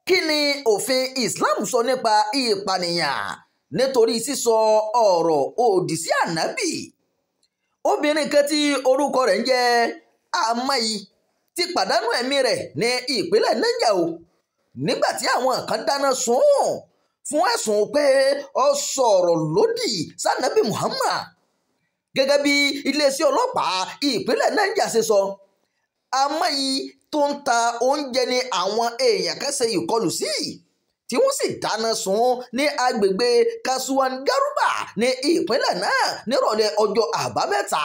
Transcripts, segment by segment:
Kí ni òfin Islam sọ nípa ìpànìyàn nítorí sísọ ọ̀rọ̀ òdì sí ànábì? Obìnrin kan tí orúkọ rẹ̀ ń jẹ́ Amayi ti pàdánù ẹ̀mí rẹ̀ ní ìpínlẹ̀ Niger o, nígbà tí àwọn kan dáná sun ún fún ẹ̀sùn pé ó sọ̀rọ̀ lódì sànábì Muhammad. Gẹ́gẹ́ bí iléeṣẹ́ ọlọ́pàá ìpínlẹ̀ Niger ṣe sọ, Amayi tó ń ta oúnjẹ ni àwọn èèyàn kan ṣe ìkọlù sí, tí wọ́n sì dáná sun ní agbègbè Kasuwan Garuba ní ìpínlẹ̀ náà nírọ̀lẹ́ ọjọ́ Àbámẹ́ta.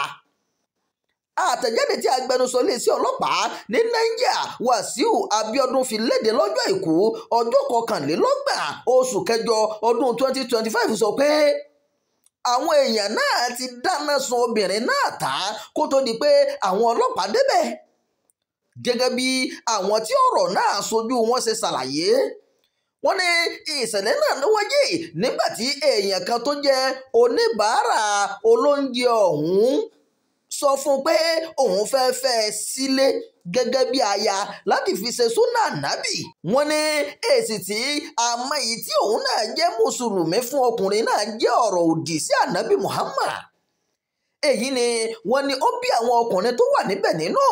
Àtẹ̀jáde tí agbẹnusọ iléeṣẹ́ ọlọ́pàá ní Niger Wàsíù Abíọ́dún fi léde lọ́jọ́ Àìkú ọjọ́ 21 oṣù kẹjọ ọdún 2025 sọ pé àwọn èèyàn náà ti dáná sun obìnrin náà tán kó tó di pé àwọn ọlọ́pàá débẹ̀. Gẹ́gẹ́ bí àwọn tí ọ̀rọ̀ náà ṣojú wọn ṣe ṣàlàyé, wọ́n ní ìṣẹ̀lẹ̀ náà ló wáyé nígbà tí èèyàn kan tó jẹ́ oníbàárà olóúnjẹ ọ̀hún sọ fún pé òun fẹ́ fẹ́ ẹ sílé gẹ́gẹ́ bí aya láti fi ṣe súnà nábì. Wọ́n ní èsì tí Amayi tí òun náà jẹ́ mùsùlùmí fún ọkùnrin náà jẹ́ ọ̀rọ̀ òdì sí ànábì Muhammad. Èyí ni wọ́n ní ó bí àwọn ọkùnrin tó wà níbẹ̀ nínú,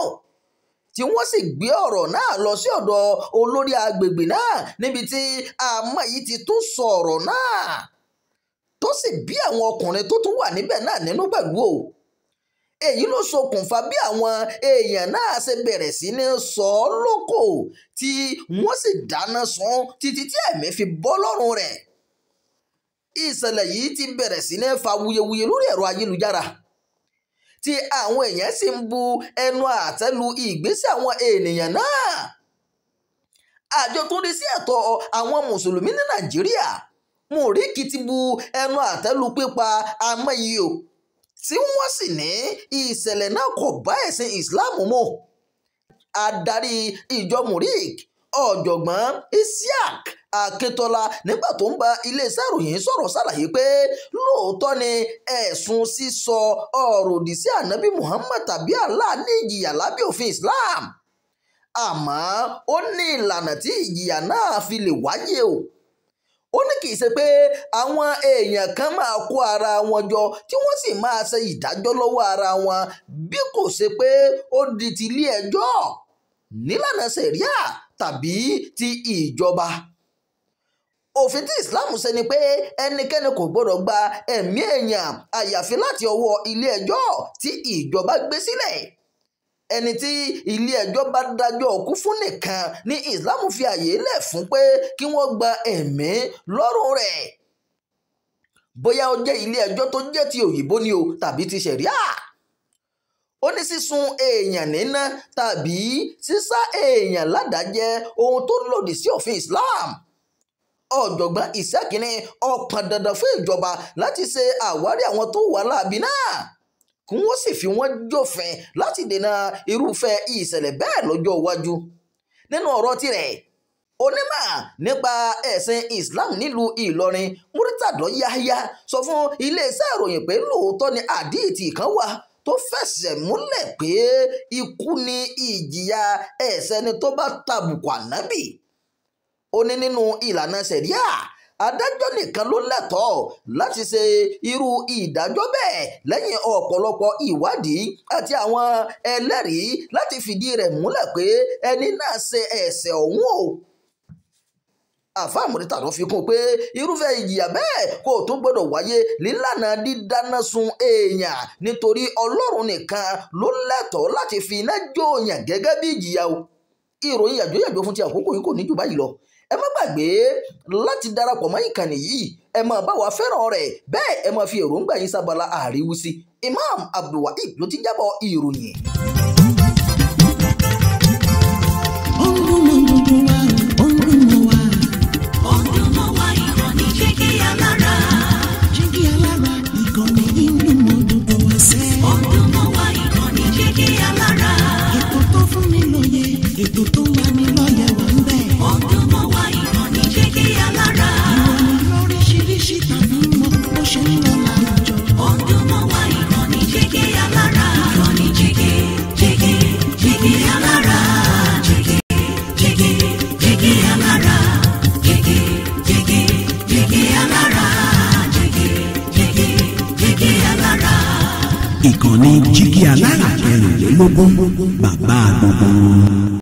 tí wọ́n sì gbé ọ̀rọ̀ náà lọ sí ọ̀dọ̀ olórí agbègbè náà níbi tí Amayi ti tún sọ ọ̀rọ̀ náà, tó sì bí àwọn ọkùnrin tó tún wà níbẹ̀ náà nínú pẹ̀lú o. Èyí ló ṣokùnfà bí àwọn èèyàn náà ṣe bẹ̀rẹ̀ sí ní sọ ọ́ lóko, tí wọ́n sì dáná sun títí tí ẹ̀mí fi bọ́ lọ́rùn rẹ̀. Ìṣẹ̀lẹ̀ yìí ti bẹ̀rẹ̀ sí ní fa wuyewuye lórí ẹ̀rọ ayélujára, tí àwọn èèyàn sì ń bu ẹnu àtẹ́ lu ìgbésẹ̀ àwọn ènìyàn náà. Àjọ tó ń rí sí ẹ̀tọ́ àwọn mùsùlùmí ní Nàìjíríà MURIC ti bu ẹnu àtẹ́ lu pípa Amayi o, tí wọ́n sì ní ìṣẹ̀lẹ̀ náà kò bá ẹ̀sìn Islam mu. Adarí ìjọ MURIC ọ̀jọ̀gbọ́n Isiaq Akíntola nígbà tó ń bá iléeṣẹ́ ìròyìn sọ̀rọ̀ ṣàlàyé pé lóòótọ́ ni ẹ̀sùn sísọ ọ̀rọ̀ òdì sí ànábì Muhammad tàbí Allah ní ìjìyà lábẹ́ òfin Islam, àmọ́ ó ní ìlànà tí ìjìyà náà fi lè wáyé o. Ó ní kì í ṣe pé àwọn èèyàn kan máa kó ara wọn jọ tí wọ́n sì máa ṣe ìdájọ́ lọ́wọ́ ara wọn, bí kò ṣe pé ó di ti ilé ẹjọ́ nílànà ṣẹ̀ríà tàbí ti ìjọba. Òfin tí Islam ṣe ni pé ẹnikẹ́ni kò gbọ́dọ̀ gba ẹ̀mí èèyàn àyàfi láti ọwọ́ ilé ẹjọ́ tí ìjọba gbé sílẹ̀. Ẹni tí ilé ẹjọ́ bá dájọ́ òkú fún nìkan ní Islam fi àyè lẹ̀ fún pé kí wọ́n gba ẹ̀mí lọ́rùn rẹ̀, bóyá ó jẹ́ ilé ẹjọ́ tó jẹ́ ti òyìnbó ni o tàbí ti ṣẹ̀ríà. Ó ní sísun èèyàn níná tàbí sísá èèyàn ládàá jẹ́ ohun tó lòdì sí òfin Islam. Ọ̀jọ̀gbọ́n Isiaq ní ó pọn dandan fún ìjọba láti ṣe àwárí àwọn tó wà láabi náà, kí wọ́n sì fi wọ́n jófin láti dènà irúfẹ́ ìṣẹ̀lẹ̀ bẹ́ẹ̀ lọ́jọ́ iwájú. Nínú ọ̀rọ̀ tirẹ̀, onímọ̀ nípa ẹ̀sìn Islam nílùú Ìlọrin Murtado Yahya sọ fún iléeṣẹ́ ìròyìn pé lóòótọ́ ni àdíìtì kan wà tó fẹsẹ̀ múlẹ̀ pé ikú ni ìjìyà ẹ̀ṣẹ̀ ni tó bá tàbùkù ànábì. Ó ní nínú ìlànà ṣẹ̀ríà, adájọ́ nìkan ló lẹ́tọ̀ọ́ láti ṣe irú ìdájọ́ bẹ́ẹ̀ lẹ́yìn ọ̀pọ̀lọpọ̀ ìwádìí àti àwọn ẹlẹ́rìí láti fìdí rẹ̀ múlẹ̀ pé ẹni náà ṣe ẹ̀ṣẹ̀ ọ̀hún o. Àfáà Murtado fi kún pé irúfẹ́ ìjìyà bẹ́ẹ̀ kò tún gbọ́dọ̀ wáyé nílànà dídáná sun èèyàn, nítorí Ọlọ́run nìkan ló lẹ́tọ̀ọ́ láti fi iná jó èèyàn gẹ́gẹ́ bí ìjìyà o. Ìròyìn yàjóyàjó fún ti àkókò yìí kò ní jù báyìí lọ. Ẹ má gbàgbé láti darapọ̀ mọ́ ìkànnì yìí, ẹ máa bá wa fẹ́ràn rẹ̀, bẹ́ẹ̀ ẹ máa fi èròǹgbà yín sábala àríwísí. Imam Abdulwaheed ló ti jábọ̀ ìròyìn. Ó ń dún mọ́ gbogbo wa, ó ń dún mọ́ wa. Ó ń dún mọ́ wa, ìkànnì Jígí Alára. Jígí Alára, ìkànnì yìí ń dún mọ́ gbogbo wa sẹ́. Ó ń dún mọ́ wa, ìkànnì Jígí Alára. Ètò tó fún ni lóye, ètò tó lani lọ́yẹ̀ wà ń bẹ̀. Ó ń dún mọ́ wa, ìkànnì Jígí Alára. Ìròyìn lóríṣiríṣi tàbí mọ́ bó ṣe ń lọ láwùjọ. Ó ń dún mọ́ wa, ìkànnì Jígí Alára. Ìkànnì Jígí, Jígí. Ìkànnì Jígí Alára 24, bàbá gbogbo wọn.